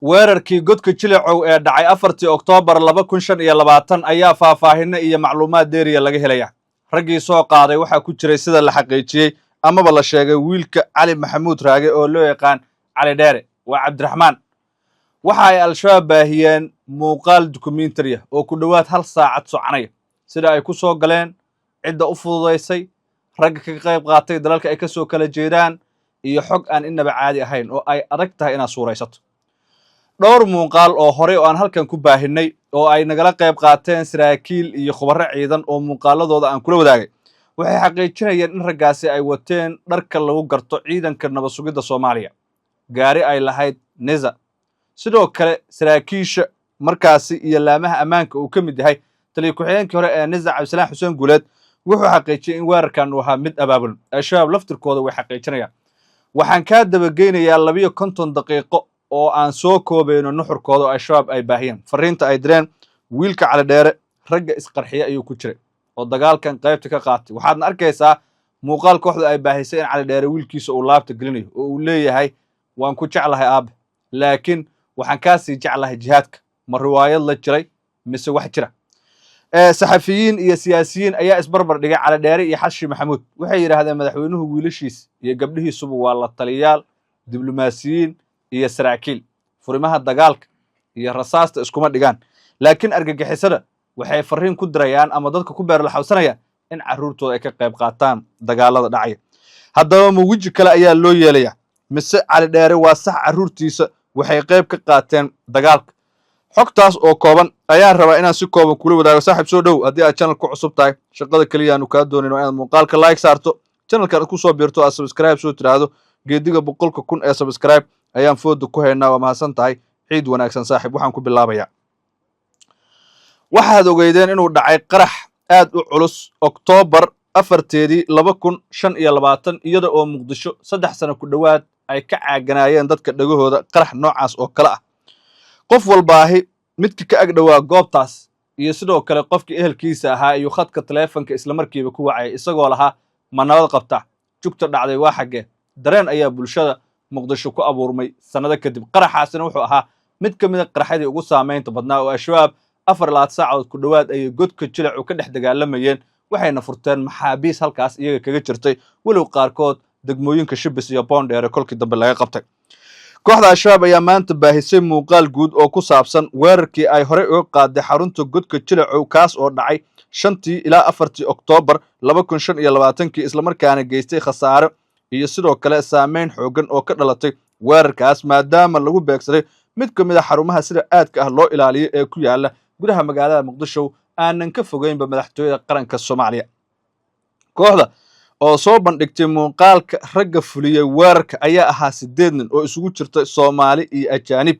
Weerarkii Godka Jilacow ee dhacay 4-tii Oktoobar 2025 ayaa faahfaahinno iyo macluumaad dheeriya laga helaya. Raggii soo qaaday waxaa ku jiray, sida la xaqiijiyey amaba la sheegay, wiilka Cali Maxamuud Raage oo loo yaqaan Cali Dheere, waa Cabdiraxmaan. Waxa ay Al-Shabaab baahiyeen muuqaal documentary ah oo ku dhowaad hal saacad soconaya, sida ay ku soo galeen, cidda u fududaysay, ragga ka qayb qaatay, dalalka ay ka soo kala jeedaan iyo xog aan inaba caadi ahayn oo ay adag tahay inaad suuraysato. Dhowr muuqaal oo horey oo aan halkan ku baahinay oo ay nagala qayb qaateen saraakiil iyo khubaro ciidan oo muuqaaladooda aan kula wadaagay waxay xaqiijinayeen in raggaasi ay wateen dharka lagu garto ciidanka nabad sugidda Soomaaliya, gaari ay lahayd NISA. Sidoo kale saraakiisha markaasi iyo laamaha ammaanka uu ka mid yahay taliya ku-xigeenkii hore ee NISA, Cabdisalaan Xuseen Guuleed, wuxuu xaqiijiyey in weerarkan uu ahaa mid abaabul. Al-Shabaab laftirkooda way xaqiijinayaan. Waxaan kaa dabageynayaa 52 daqiiqo oo aan soo koobayno nuxurkooda oo Al-Shabaab ay baahiyeen. Fariinta ay direen: wiilka Cali Dheere ragga isqarxiya ayuu ku jiray oo dagaalkan qaybta ka qaatay. Waxaadna arkaysaa muuqaal kooxda ay baahisay in Cali Dheere wiilkiisa uu laabta gelinayo oo uu leeyahay: "Waan ku jeclahay, aabe, laakiin waxaan kaa sii jeclahay jihaadka." Ma riwaayad la jiray mise wax jira? Saxafiyiin iyo siyaasiyiin ayaa isbarbar dhigay Cali Dheere iyo Xashi Maxamuud. Waxay yidhaahdeen madaxweynuhu wiilashiis iyo gabdhihiisuba waa la taliyaal, diblomaasiyiin iyo saraakiil. Furimaha dagaalka iyo rasaasta iskuma dhigaan, laakiin argagixisada waxay fariin ku dirayaan ama dadka ku beerlaxawsanayaan in carruurtooda ay ka qayb qaataan dagaalada dhacaya. Haddaba ma weji kale ayaa loo yeelayaa mise Cali Dheere waa sax, carruurtiisa waxay qayb ka qaateen dagaalka? Xogtaas oo kooban ayaan rabaa inaan si kooban kula wadaago. Saaxiib, soo dhow. Haddii aad channel ku cusub tahay, shaqada keliya aanu kaa doonayn waa inaad muuqaalka like saarto, channelkan aad ku soo biirto, aad subscribe soo tiraahdo. Geediga 100,000 ee subscribe ayaan fooda ku haynaa. Waa mahadsan tahay. Ciid wanaagsan, saaxiib. Waxaan ku bilaabayaa, waxaad ogeydeen inuu dhacay qarax aad u culus Oktoobar 4-teedii 2025, iyada oo Muqdisho 3 sano ku dhowaad ay ka caaganaayeen dadka dhegahooda qarax noocaas oo kale ah. Qof walbaahi midka ka ag dhowaa goobtaas iyo sidoo kale qofkii ehelkiisa ahaa iyo khadka taleefonka islamarkiiba ku wacay, isagoo lahaa: "Ma nabad qabta? Jugta dhacday waa xaggee?" Dareen ayaa bulshada Muqdisho ku abuurmay sannado kadib. Qaraxaasina wuxuu ahaa mid ka mid a qaraxyadii ugu saamaynta badnaa oo Al-Shabaab 24 saacadood ku dhowaad ayay Godka Jilacu ka dhex dagaalamayeen, waxayna furteen maxaabiis halkaas iyaga kaga jirtay, walow qaarkood degmooyinka Shibis iyo Boondheere kolkii dambe laga qabtay. Kooxda Al-Shabaab ayaa maanta baahisay muuqaal guud oo ku saabsan weerarkii ay horey uga qaaday xarunta Godka Jilacow, kaas oo dhacay 5-tii ilaa 4-tii Oktoobar 2025-kii, islamarkaana geystay khasaare iyo sidoo kale saameyn xooggan oo ka dhalatay weerarkaas, maadaama lagu beegsaday mid ka mid a xarumaha sida aadka ah loo ilaaliyo ee ku yaala gudaha magaalada Muqdisho, aanan ka fogeynba madaxtooyada qaranka Soomaaliya. Kooxda oo soo bandhigtay muuqaalka ragga fuliyey weerarka ayaa ahaa siddeed nin oo isugu jirta Soomaali iyo ajaanib,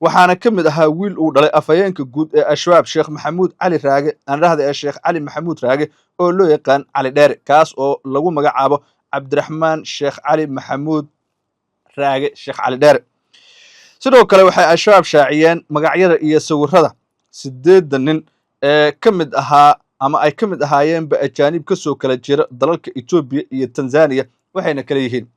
waxaana ka mid ahaa wiil uu dhalay afhayeenka guud ee Al-Shabaab, Sheekh Maxamuud Cali Raage, aan ee Sheekh Cali Maxamuud Raage oo loo yaqaan Cali Dheere, kaas oo lagu magacaabo Cabdiraxmaan Sheekh Cali Maxamuud Raage, Sheekh Cali Dheere. Sidoo kale waxay Al-Shabaab shaaciyeen magacyada iyo sawirrada siddeedda nin ee ka mid ahaa ama ay ka mid ahaayeenba ajaanib ka soo kala jira dalalka Etoobiya iyo Tanzaniya, waxayna kala yihiin: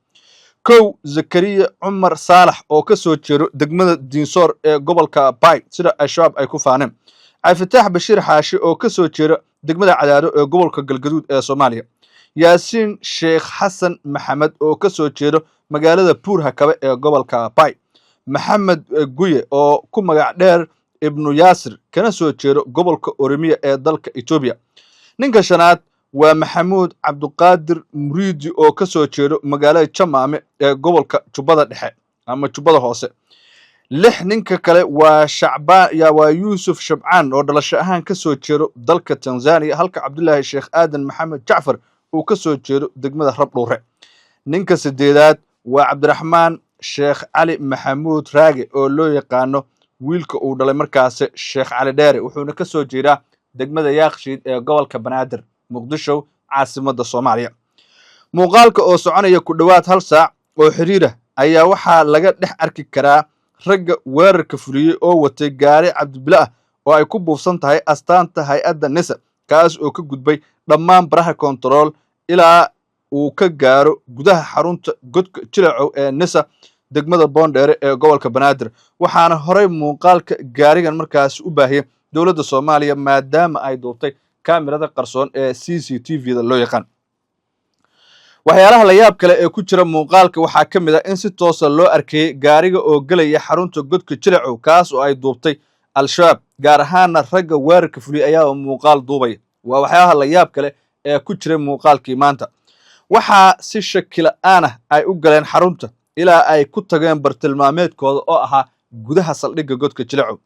1, Zakariya Cumar Saalax oo ka soo jeedo degmada Diinsoor ee gobolka Bay, sida Al-Shabaab ay ku faaneen; Cabdifitaax Bashiir Xaashi oo ka soo jeeda degmada Cadaado ee gobolka Galgaduud ee Soomaaliya; Yaasiin Sheekh Xasan Maxamed oo ka soo jeedo magaalada Buur Hakabe ee gobolka Bay; Maxamed Guye oo ku magac dheer Ibnu Yaasir, kana soo jeedo gobolka Oromiya ee dalka Etoobiya. Ninka shanaad waa Maxamuud Cabduqaadir Muriidi oo ka soo jeedo magaalada Jamaame ee gobolka Jubbada Dhexe ama Jubbada Hoose. Lix, ninka kale waa Shacbaan ya waa Yuusuf Shabcaan oo dhalasho ahaan ka soo jeedo dalka Tanzania, halka Cabdulaahi Sheekh Aadan Maxamed Jacfar uu ka soo jeedo degmada Rabdhuure. Ninka sideedaad waa Cabdiraxmaan Sheekh Cali Maxamuud Raage oo loo yaqaano wiilka uu dhalay markaasi Sheekh Cali Dheere, wuxuuna ka soo jeedaa degmada Yaaqshiid ee gobolka Banaadir, Muqdisho, caasimadda Soomaaliya. Muuqaalka oo soconaya ku dhowaad hal saac oo xiriira ayaa waxaa laga dhex arki karaa ragga weerarka fuliyey oo watay gaari cabdibile ah oo ay ku buufsan tahay astaanta hay-adda NISA, kaas oo ka gudbay dhammaan baraha kontarool ilaa uu ka gaaro gudaha xarunta Godka Jilacow ee NISA. Degmada Boondheere ee gobolka Banaadir. Waxaana horey muuqaalka gaarigan markaasi u baahiyey dowladda Soomaaliya, maadaama ay duubtay kaamirada qarsoon ee CCTV-da loo yaqaan. Waxyaalaha la yaab kale ee ku jira muuqaalka waxaa ka mid ah in si toosa loo arkayey gaariga oo gelaya xarunta Godka Jilacow, kaas oo ay duubtay Al-Shabaab, gaar ahaana ragga weerarka fuliyey ayaa muuqaal duubaya. Waa waxyaabaha la yaab kale ee ku jiray muuqaalkii maanta. Waxaa si shaki la'aan ah ay u galeen xarunta ilaa ay ku tageen bartilmaameedkooda oo ahaa gudaha saldhigga Godka Jilacow.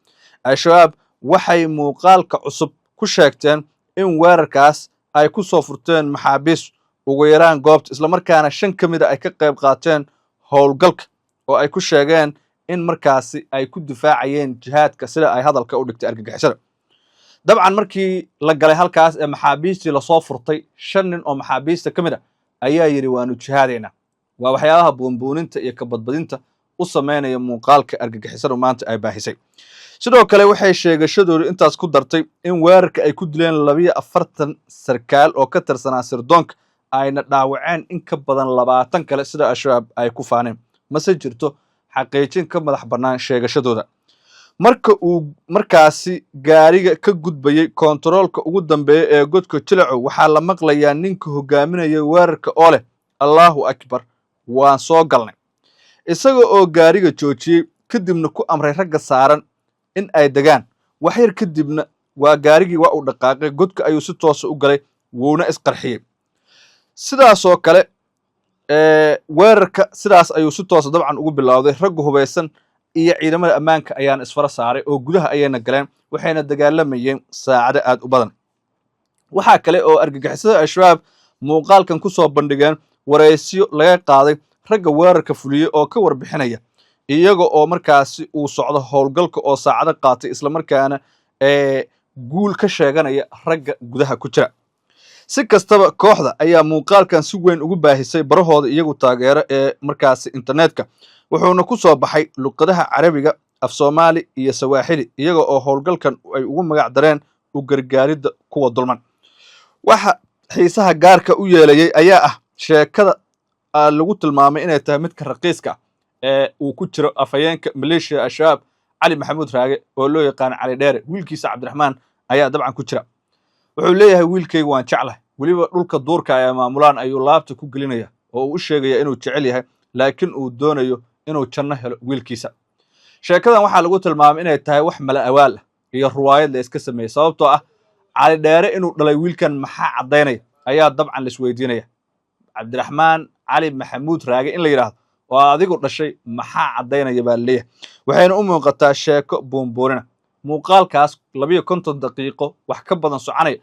Al-Shabaab waxay muuqaalka cusub ku sheegteen in weerarkaas ay ku soo furteen maxaabiis ugu yaraan goobta, islamarkaana shan ka mida ay ka qayb qaateen howlgalka, oo ay ku sheegeen in markaasi ay ku difaacayeen jihaadka, sida ay hadalka u dhigtay argagixisada. Dabcan, markii la galay halkaas ee maxaabiistii lasoo furtay, shan nin oo maxaabiista ka mid ah ayaa yidhi: "Waanu jihaadaynaa." Waa waxyaabaha buunbuuninta iyo kabadbadinta u sameynaya muuqaalka argagixisadu maanta ay baahisay. Sidoo kale waxay sheegashadoodu intaas ku dartay in weerarka ay ku dileen 42 sarkaal oo ka tirsanaa sirdoonka, ayna dhaawaceen in ka badan 20 kale, sida Al-Shabaab ay ku faaneen. Mase jirto xaqiijin ka madax bannaan sheegashadooda. Marka uu markaasi gaariga ka gudbayey koontaroolka ugu dambeeya ee Godka Jilacow, waxaa la maqlayaa ninka hogaaminaya weerarka oo leh: "Allahu akbar, waan soo galnay," isaga oo gaariga joojiyey, kadibna ku amray ragga saaran in ay degaan. Waxyar kadibna waa gaarigii waa uu dhaqaaqay, godka ayuu si toosa u galay, wuuna isqarxiyey. Sidaasoo kale weerarka sidaas ayuu si toosa dabcan ugu bilowday. Ragga hubaysan iyo ciidamada ammaanka ayaana isfara saaray oo gudaha ayayna galeen, waxayna dagaalamayeen saacado aad u badan. Waxaa kale oo argagixisada Al-Shabaab muuqaalkan ku soo bandhigeen waraysiyo laga qaaday ragga weerarka fuliyey oo ka warbixinaya, iyaga oo markaasi uu socdo howlgalka oo saacado qaatay, islamarkaana guul ka sheeganaya ragga gudaha ku jira. Si kastaba, kooxda ayaa muuqaalkan si weyn ugu baahisay barahooda iyagu taageero ee markaasi internetka, wuxuuna ku soo baxay luqadaha Carabiga, Af Soomaali iyo Sawaaxili, iyaga oo howlgalkan ay ugu magac dareen u gargaaridda kuwa dulman. Waxa xiisaha gaarka u yeelayey ayaa ah sheekada lagu tilmaamay inay tahay midka raqiiska ah ee uu ku jiro afhayeenka maleeshiya Al-Shabaab, Cali Maxamuud Raage oo loo yaqaano Cali Dheere. Wiilkiisa Cabdiraxmaan ayaa dabcan ku jira. Wuxuu leeyahay: "Wiilkayga waan jeclahay." Weliba dhulka duurka ay maamulaan ayuu laabta ku gelinaya oo uu u sheegaya inuu jecel yahay, laakiin uu doonayo inuu janno helo wiilkiisa. Sheekadan waxaa lagu tilmaamay inay tahay wax mala awaal ah iyo ruwaayad la iska sameeyey, sababtoo ah Cali Dheere inuu dhalay wiilkan maxaa caddaynaya ayaa dabcan la isweydiinaya. Cabdiraxmaan Cali Maxamuud Raage in la yidhaahdo oo adigu dhashay maxaa caddaynaya baa laleeyahay. Waxayna u muuqataa sheeko buunbuunina. Muuqaalkaas 52 daqiiqo wax ka badan soconaya,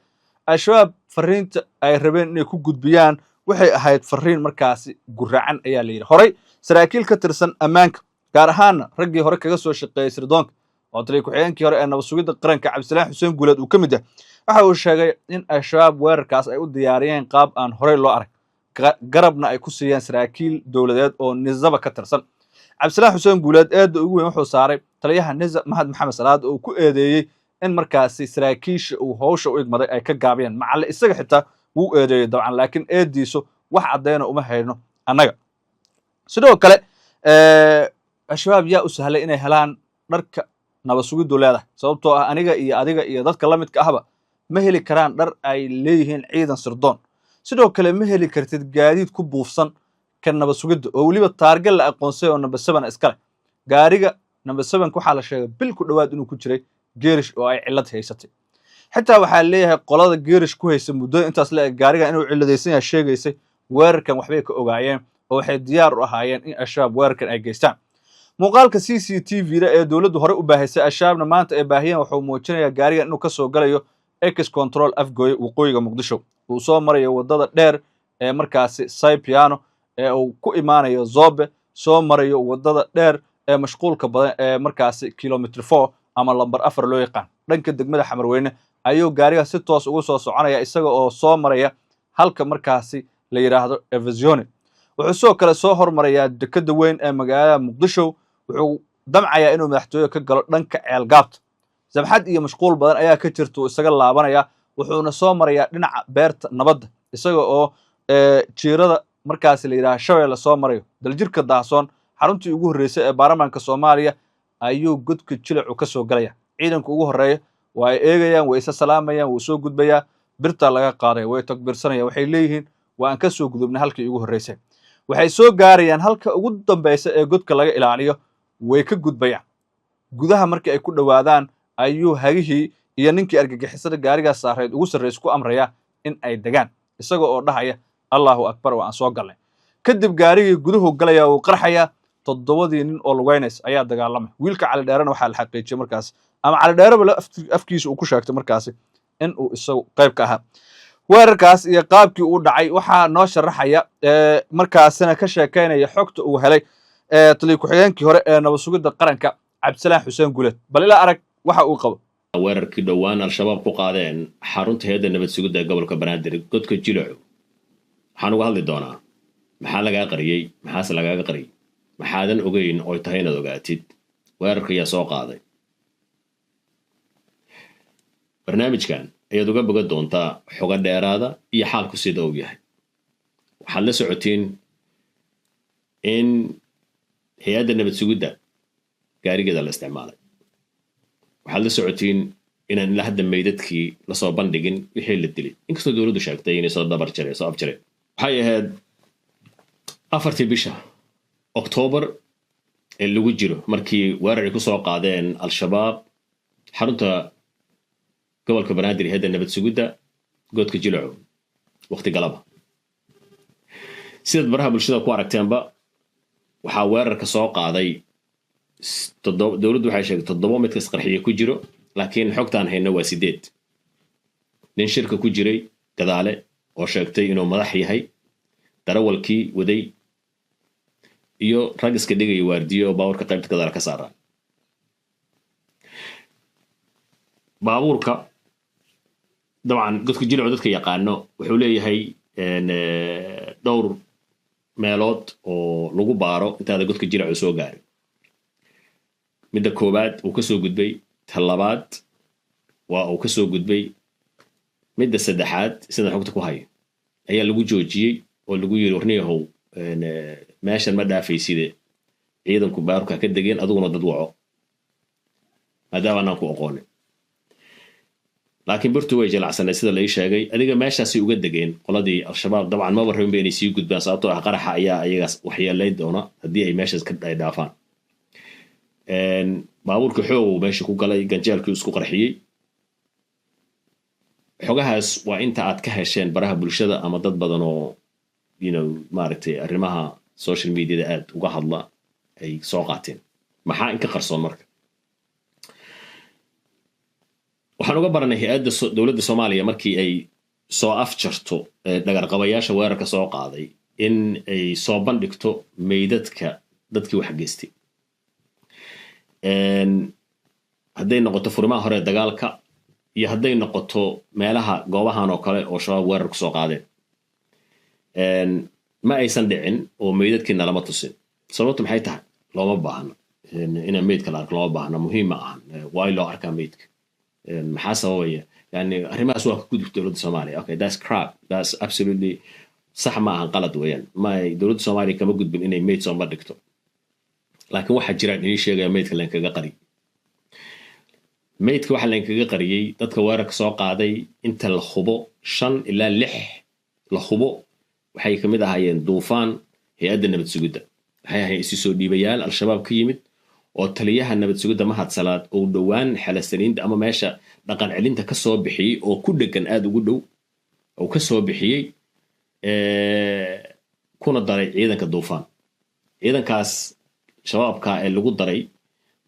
Al-Shabaab fariinta ay rabeen inay ku gudbiyaan waxay ahayd fariin markaasi guracan ayaa la yidhi. Horey saraakiil ka tirsan ammaanka, gaar ahaana raggii hore kaga soo shaqeeyey sirdoonka, oo taliya ku-xigeenkii hore ee nabad sugidda qaranka Cabdisalaan Xuseen Guuleed uu ka mid yahay, waxa uu sheegay in Al-Shabaab weerarkaas ay u diyaariyeen qaab aan horey loo arag, garabna ay ku siiyeen saraakiil dowladeed oo NISA-ba ka tirsan. Cabdisalaan Xuseen Guuleed eedda ugu weyn wuxuu saaray taliyaha NISA, Mahad Maxamed Salaad, oo uu ku eedeeyey in markaasi saraakiisha uu howsha u igmaday ay ka gaabiyeen. Macalle isaga xitaa wuu eedeeyey dabcan, laakiin eediisu wax caddayna uma hayno annaga. Sidoo kale, Al-Shabaab yaa u sahlay inay helaan dharka nabad sugiddu leedahay? Sababtoo ah aniga iyo adiga iyo dadka la midka ahba ma heli karaan dhar ay leeyihiin ciidan sirdoon. Sidoo kale ma heli kartid gaadiid ku buufsan kan nabad sugidda, oo weliba taarge la aqoonsay oo number 7 iska leh. Gaariga number 7-ka waxaa la sheegay bil ku dhowaad inuu ku jiray geerish oo ay cillad haysatay. Xitaa waxaa leeyahay qolada geerish ku haysa muddada intaas la eg gaariga inuu cilladaysan yahay sheegaysay, weerarkan waxbay ka ogaayeen oo waxay diyaar u ahaayeen in Al-Shabaab weerarkan ay geystaan. Muuqaalka CCTV-da ee dowladdu hore u baahisay, Al-Shabaabna maanta ay baahiyeen, wuxuu muujinayaa gaarigan inuu kasoo galayo Ex Control Afgooye, waqooyiga Muqdisho, uu soo marayo waddada dheer ee markaasi Saypiano, ee uu ku imaanayo Zobe, soo marayo waddada dheer ee mashquulka badan ee markaasi Kilometer 4 ama lambar 4 loo yaqaan. Dhanka degmada Xamarweyne ayuu gaariga si toos ugu soo soconaya, isaga oo soo maraya halka markaasi la yidhaahdo Evasione. Wuxuu sidoo kale soo hormarayaa dekeda weyn ee magaalada Muqdisho. Wuxuu damcayaa inuu madaxtooye ka galo dhanka Ceelgaabta. Zamxad iyo mashquul badan ayaa ka jirta, uu isaga laabanaya, wuxuuna soo marayaa dhinaca Beerta Nabadda, isaga oo jiirada markaasi la yidhaha Shabeelle soo marayo, Daljirka Daahsoon, Xaruntii ugu horreysay ee baarlamaanka Soomaaliya ayuu Godka Jilacu ka soo galaya. Ciidanka ugu horreeya waa ay eegayaan, way isa salaamayaan, wuu soo gudbayaa, birtaa laga qaadaya, way takbiirsanayaan, waxay leeyihiin waa aan ka soo gudubnay halkii ugu horreysay. Waxay soo gaarayaan halka ugu dambaysa ee godka laga ilaaliyo, way ka gudbayaan. Gudaha markii ay ku dhowaadaan ayuu hagihii iyo ninkii argagixisada gaarigaas saarayd ugu sarraysa ku amraya in ay degaan, isaga oo dhahaya "Allahu akbar, waa aan soo galnay." Kadib gaarigii guduhu galaya, wuu qarxayaa. Toddobadii nin oo lugeynaysa ayaa dagaalamay. Wiilka Cali Dheerena waxaa la xaqiijiyey markaas, ama Cali Dheereba afkiisa uu ku sheegtay markaasi, in uu isagu qayb ka ahaa weerarkaas. Iyo qaabkii uu dhacay waxaa noo sharaxaya, markaasina ka sheekaynaya xogta uu helay, taliya ku-xigeenkii hore ee nabad sugidda qaranka, Cabdisalaan Xuseen Guleed. Bal ilaa arag waxa uu qabo. Weerarkii dhowaan Al-Shabaab ku qaadeen xarunta hay-adda nabad sugidda ee gobolka Banaadir, Godka Jilaco, waxaan uga hadli doonaa maxaa lagaa qariyey, maxaase lagaaga qariyey, maxaadan ogeyn oy tahay inaad ogaatid, weerarka ayaa soo qaaday. Barnaamijkan ayaad uga bogan doontaa xogo dheeraada iyo xaalku sida uu yahay. Waxaad la socotiin in hay-adda nabad sugidda gaarigeeda la isticmaalay. Waxaad la socotiin inaan ilaa hadda meydadkii lasoo bandhigin wixii la dilay, inkastoo dowladdu sheegtay inay soo dabar jareen, soo afjareen. Waxay ahayd 4-tii bisha Oktoobar ee lagu jiro markii weerar ay ku soo qaadeen Al-Shabaab xarunta gobolka Banaadir, hay-adda nabad sugidda, Goodka Jilaco, waqti galaba. Sidaad baraha bulshada ku aragteenba, waxaa weerarka soo qaaday, dowladdu waxay sheegtay toddoba midka isqarxiye ku jiro, laakiin xogtaan hayno waa sideed nin shirka ku jiray gadaale oo sheegtay inuu madax yahay, darawalkii waday, iyo rag iska dhigaya waardiyo oo baabuurka qaybta gadaale ka saaraa. Baabuurka dabcan Godka Jilicu dadka yaqaano wuxuu leeyahay dhowr meelood oo lagu baaro intaada Godka Jilicu soo gaarin. Midda koowaad uu ka soo gudbay, ta labaad waa uu ka soo gudbay, midda saddexaad sida xogta ku hayo ayaa lagu joojiyey oo lagu yiri, "Warniyahow, meeshan ma dhaafayside, ciidanku baaruka ka degeen, adiguna dad waco maadaama anaan ku aqoonin." Laakiin birtu way jilacsaneed sida la ii sheegay. Adiga meeshaasay uga degeen qoladii Al-Shabaab. Dabcan maba rabinba inay sii gudbaan, sababtoo ah qaraxa ayaa ayagaas waxyeelayn doona haddii ay meeshaas ay dhaafaan. Baabuurkii xoog meesha ku galay, ganjeelkii isku qarxiyey. Xogahaas waa inta aad ka hesheen baraha bulshada ama dad badan oo maaragtay arrimaha social mediada aad uga hadla ay soo qaateen. Maxaa inka qarsoon marka? Waxaan uga baranay hay-adda dowladda Soomaaliya markii ay soo afjarto dhagarqabayaasha weerarka soo qaaday in ay soo bandhigto meydadka dadkii wax geystay, hadday noqoto furimaha hore dagaalka iyo hadday noqoto meelaha goobahan oo kale oo Shabaab weerar ku soo qaadeen. Ma aysan dhicin oo meydadkiina lama tusin. Sababtu maxay tahay? Looma baahno inaan meydka la arko, looma baahno, muhiim ma ahan. Waay loo arkaa meydka? Maxaa sababaya? Yani arrimahaas waa ka gudub dowladda Soomaaliya. Okay, that's crap, that's absolutely sax ma ahan, qalad weeyaan. Ma dowladda Soomaaliya kama gudbin inay meyd soo bandhigto, laakiin waxaa jiraan inii sheegaya meydka lainkaga qariy. Meydka waxaa lainkaga qariyey dadka weerarka soo qaaday inta la hubo shan ilaa lix la hubo waxay ka mid ahaayeen Duufaan, hay-adda nabad sugidda. Waxay ahaayeen isu soo dhiibayaal Al-Shabaab ka yimid oo taliyaha nabad sugidda Mahad Salaad uu dhowaan xelasaniinta ama meesha dhaqan celinta ka soo bixiyey oo ku dhegan aada ugu dhow uu ka soo bixiyey, kuna daray ciidanka Duufaan. Ciidankaas Shabaabka ee lagu daray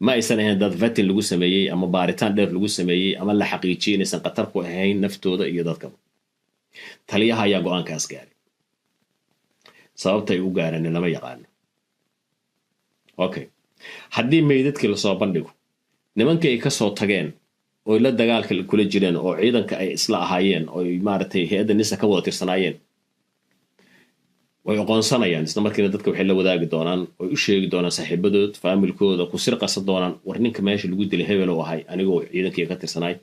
ma aysan ahayn dad vetting lagu sameeyey ama baaritaan dheer lagu sameeyey ama la xaqiijiyey inaysan khatar ku ahayn naftooda iyo dadkaba. Taliyaha ayaa go-aankaas gaaray. Sababta ay u gaareen lama yaqaano. Okay, haddii meydadkii lasoo bandhigo, nimankii ay kasoo tageen oy la dagaalka kula jireen oo ciidanka ay isla ahaayeen oo maaragtay hay-adda NISA ka wada tirsanaayeen way oqoonsanayaan. Isla markiina dadka waxay la wadaagi doonaan oy u sheegi doonaan saaxiibadood, faamilkooda, ku sir qasan doonaan, "War ninka meesha lagu dilay hebel oo ahay, anigoo ciidankayga ka tirsanaay,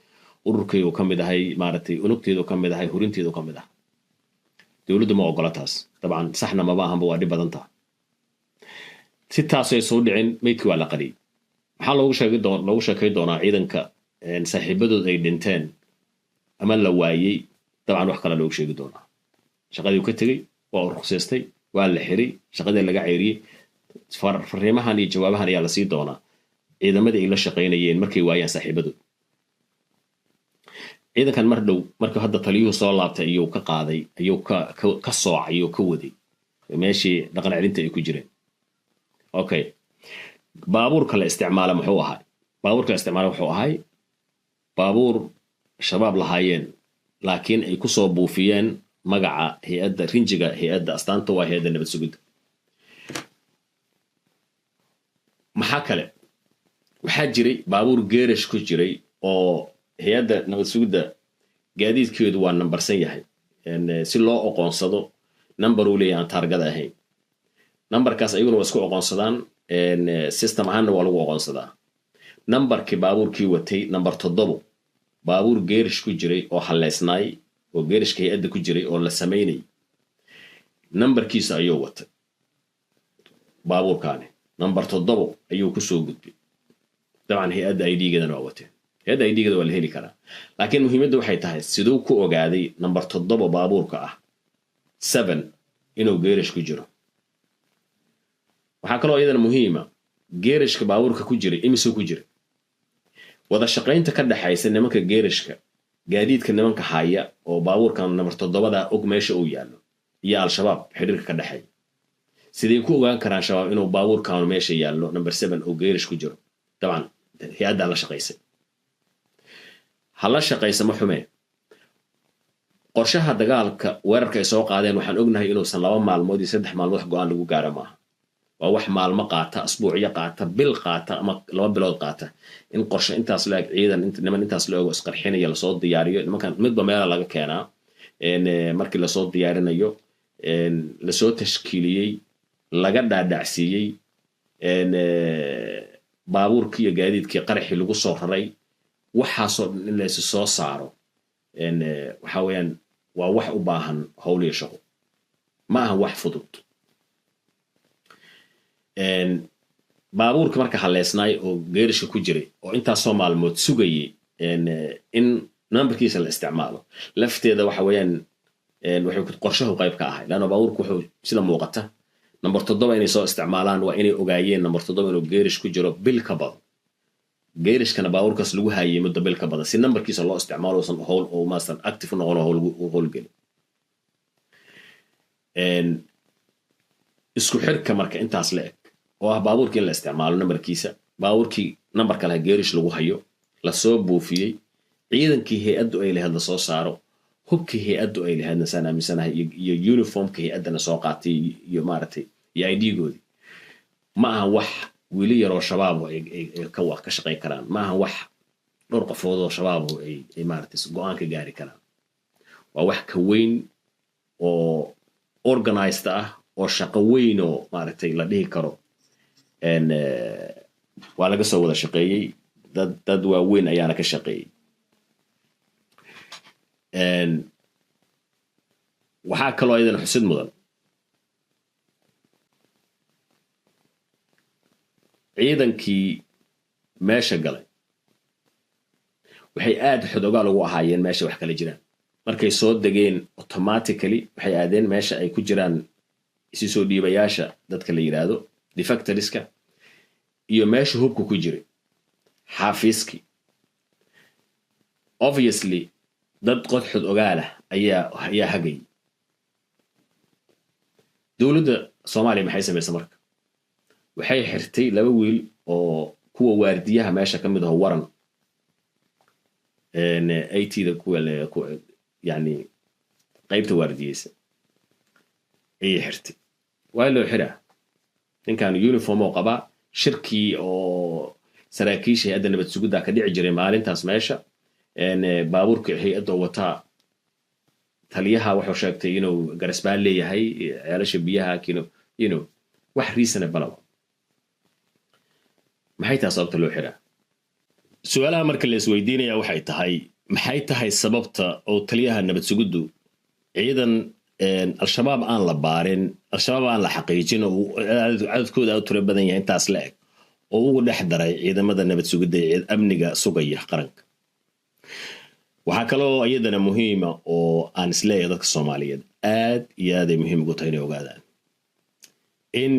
ururkaygu ka mid ahay, maaragtay unugteedu ka mid ahay, hurinteedu ka mid ah." Dowladdu ma ogola taas dabcan, saxna maba ahanba, waa dhib badan taha. Si taas ay soo dhicin, meydkii waa la qariyey. Maxaa loogu sheegi doon loogu sheekay doonaa ciidanka saaxiibadood ay dhinteen ama la waayey? Dabcan wax kale loogu sheegi doonaa. Shaqadii uu ka tegey, waa uu ruqsaystay, waa la xiray, shaqadii laga ceyriyey. Fariimahan iyo jawaabahan ayaa la sii doonaa ciidamadii ay la shaqaynayeen markay waayaan saaxiibadood. Ciidankan mar dhow markuu hadda taliyuhu soo laabtay ayuu ka qaaday, ayuu ka soocay, ayuu ka waday meeshii dhaqan celinta ay ku jireen. Okay, baabuurka la isticmaala muxuu ahay? Baabuurka la isticmaala wuxuu ahay baabuur Shabaab lahaayeen, laakiin ay kusoo buufiyeen magaca hay-adda, rinjiga hay-adda, astaanta waa hay-adda nabad sugidda. Maxaa kale? Waxaa jiray baabuur geerash ku jiray oo hay-adda nabad sugidda gaadiidkeedu waa nambarsan yahay si loo oqoonsado. Number uu leeyahay aan taargada ahayn, numberkaas ayaguna waa isku oqoonsadaan, system ahaanna waa lagu oqoonsadaa. Numberkii baabuurkii watay, number 7, baabuur geerish ku jiray oo halleysnaay oo geerishka hay-adda ku jiray oo la samaynayay, numberkiisa ayuu watay. Baabuurkaani number 7 ayuu kusoo gudbay. Dabcan hay-adda ID-geedana waa wateen, hay-adda ID-geeda waa la heli karaa, laakiin muhiimadda waxay tahay siduu ku ogaaday number 7 baabuurka ah, 7, inuu geerish ku jiro? Waxaa kaloo iyadana muhiima, geerishka baabuurka ku jiray imisuu ku jira? Wada shaqaynta ka dhexaysa nimanka geerishka gaadiidka, nimanka haya oo baabuurkan number 7-da og meesha uu yaallo, iyo Al-Shabaab xidhiirka ka dhexeeya, siday ku ogaan karaan Shabaab inuu baabuurkan meesha yaallo, number 7, oo geerish ku jiro? Dabcan hay-addaa la shaqaysay. Ha la shaqaysa, ma xumee. Qorshaha dagaalka, weerarka ay soo qaadeen, waxaan ognahay inuusan 2 maalmood iyo 3 maalmood wax go-aan lagu gaaro maaha. Waa wax maalmo qaata, asbuucyo qaata, bil qaata ama 2 bilood qaata in qorshe intaas la eg, ciidan niman intaas la ego isqarxinaya lasoo diyaariyo. Nimankan midba meela laga keenaa. Markii lasoo diyaarinayo, lasoo tashkiiliyey, laga dhaadhacsiiyey, baabuurkii iyo gaadiidkii qaraxii lagu soo raray, waxaasoo dhan in laysu soo saaro, waxa weeyaan waa wax u baahan howl iyo shaqo, ma aha wax fudud. Baabuurka marka halleysnaay oo geerishka ku jiray oo intaasoo maalmood sugayay in numberkiisa la isticmaalo lafteeda, waxa weeyaan waxay qorshahu qayb ka ahay, leanna baabuurku wuxuu sida muuqata number 7 inay soo isticmaalaan waa inay ogaayeen number 7 inuu geerish ku jiro bil ka badan, geerishkana baabuurkaas lagu haayay muddo bil ka badan si numberkiisa loo isticmaalo, uusan howl oo maasan active u noqon oo howl howlgelin. Isku xirka marka intaas la eg oo ah baabuurkii in la isticmaalo numberkiisa, baabuurkii numberka laha geerish lagu hayo, lasoo buufiyey, ciidankii hay-addu ay lahayd lasoo saaro, hubkii hay-addu ay lahaydna, saan aaminsanahay, iyo uniformka hay-addana soo qaatay iyo maaragtay iyo ID-goodii, ma aha wax wiili yaroo Shabaab oo ay ka shaqayn karaan, ma aha wax dhowr qofood oo Shabaab oo ay maaragtay go-aan ka gaari karaan. Waa wax ka weyn oo organized ah oo shaqo weyn oo maaragtay la dhihi karo waa laga soo wada shaqeeyey, dad waaweyn ayaana ka shaqeeyey. Waxaa kaloo iyadana xusid mudan ciidankii meesha galay waxay aad xodogaal ugu ahaayeen meesha wax kala jiraan. Markay soo degeen, automatically waxay aadeen meesha ay ku jiraan isi soo dhiibayaasha, dadka la yidhaahdo defectorska, iyo meesha hubka ku jiray, xaafiiskii. Obviously dad qodxod ogaalah ayaa hagayay. Dowladda Soomaaliya maxay samaysa marka? Waxay xirtay laba wiil oo kuwa waardiyaha meesha ka mid aho, waran IT-da, kuwa yani qaybta waardiyeysa ayay xirtay. Waa loo xiraa ninkan uniform oo qabaa. Shirkii oo saraakiisha hay-adda nabad sugidda ka dhici jiray maalintaas meesha, baabuurka hay-adda wataa, taliyaha wuxuu sheegtay inuu garasbaan leeyahay ceelasha biyaha kino wax reasonable. Maxay tahay sababta loo xiraa? Su-aalaha marka la isweydiinaya waxay tahay, maxay tahay sababta oo taliyaha nabad sugiddu ciidan Al-Shabaab aan la baarin, Al-Shabaab aan la xaqiijin oo cadadkooda aad u tiro badan yahay intaas la eg oo ugu dhex daray ciidamada nabad sugidda ee amniga sugaya qaranka. Waxaa kaloo iyadana muhiima oo aan isleeyahay dadka Soomaaliyeed aad iyo aad ay muhiim ugu tahay inay ogaadaan in